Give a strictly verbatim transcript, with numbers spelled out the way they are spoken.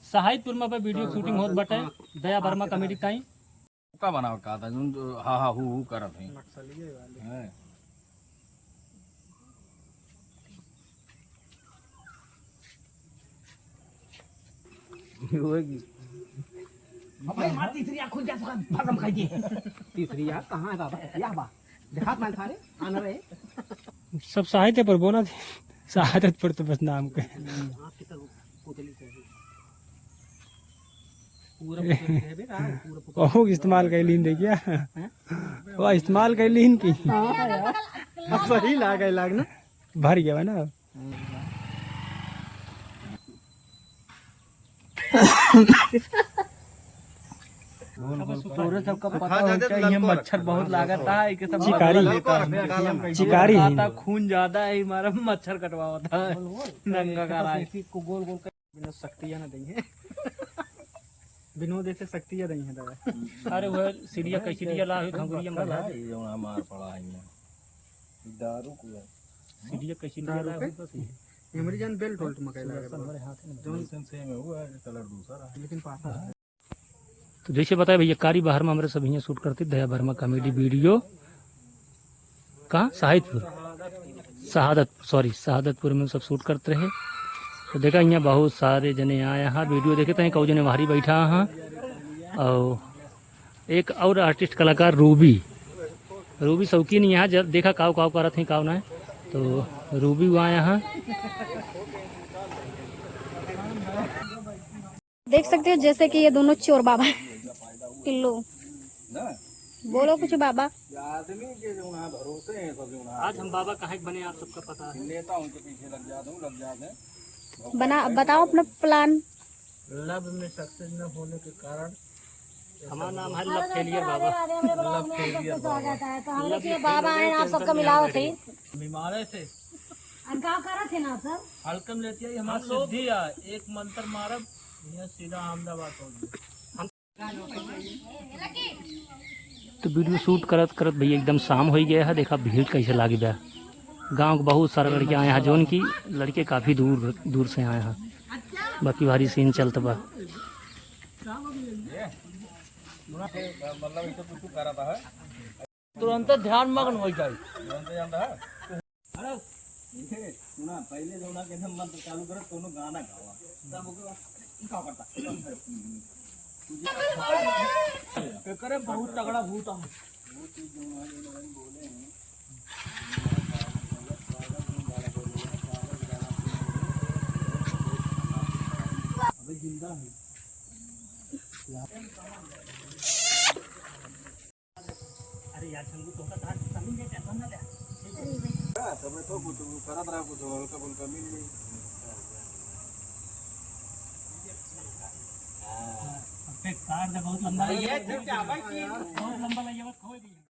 साहिदपुर में अबे video shooting होत बाटे, दया वर्मा comedy ताई। का बनावे का था, जोन, हा, हा, हू, हू करत हैं। नक्सलिए वाले। हैं। होगी। अबे मार, तीसरी आँख खुल जा, भसम खाई दे। तीसरी आँख कहाँ है दादा? यह बा। देखात मान सारे, आना रहे। सब साहित्य पर बोला थे। साहित्य पर तो बस नाम के। पूरा पुतली से। पूरा पुतली से है बे, हाँ, पूरा पुतली। ओहो, इस्तेमाल कर लीन देखिया। हैं? वो इस्तेमाल कर लीन की। हाँ यार। अब सही लागे लाग ना। भर गया है ना। तोरे सबका पता हो चाहिए, मच्छर बहुत लागत है, एके सब चिकारी। बदला लेता है। चिकारी है। खाता खून ज्यादा है, हमारा मच्छर कटवावत है। नंगा करा है। बिना शक्तियाँ ना देंगे। बिनो जैसे शक्तियाँ देंगे दादा। अरे वो सीढ़िया कैसी दिया ला हुई खंगुरिया में। ये जो हमार पड़ा है ये। दारू को। सीढ़िया कैसी दिया ला हुई बस ये। हमारी जान बेल्ट होल्ट में कैला है। हमारे हाथ में। जौन सेम सेम है, वो है, कलर दूसरा है। लेकिन पासा है। तो जैसे बताए भैया, कारी बाहर में हमरे सब हियाँ shoot करते, दया वर्मा comedy video। कहाँ? साहिदपुर, शहादत, sorry, शहादतपुर में सब shoot करते रहे। तो देखा, हियाँ बहुत सारे जने आए हैं, video देखते हैं, कऊ जने बाहरी बैठा हैं। और एक और artist कलाकार रूबी, रूबी शौकीन यहाँ जब देखा काव काव करत हैं, काव ना, तो रूबी वो आया है। देख सकते हो जैसे कि ये दोनों चोर बाबा हैं। पिल्लू, बोलो कुछ बाबा। आज हम बाबा काहे के बने, आप सबका पता है। बना, बताओ अपना plan। Love में success न होने के कारण हमारा नाम है love failure बाबा। Love failure बाबा। तो हम लोग के बाबा हैं, आप सबका मिलावत है। बीमारे से। अब का करत है ना सब? हल्कम लेती है, हमारा सिद्धि है, एक मंत्र मारब, यहाँ सीधा अहमदाबाद पहुँच गए। तो video shoot करत करत भैया एकदम शाम होइ गया है। देखा भीड़ कैसे लागी बा। गाँव के बहुत सारा लड़के आए हैं, जौन की लड़के काफी दूर दूर से आए हैं। बाकी भारी scene चलत बा। तुरंत ध्यान मग्न होइ जाए। अरे, ये सुना, पहले जौना के एकदम मंत्र चालू करे, कोनो गाना गावा। तब ओके बाद, ई का करता? एकरे बहुत तगड़ा भूत है। अबे जिंदा है। अरे यार, शंभू, तोहका कहाँ से समझ में टेंशन ना ले। हाँ, तबे तो कुछ करत रहा, कुछ हल्का फुल्का मिल ली। हाँ, अब पेट काट दे, बहुत लंबा है। ये क्या भाई की? बहुत लंबा लगे, बस खोए दिए।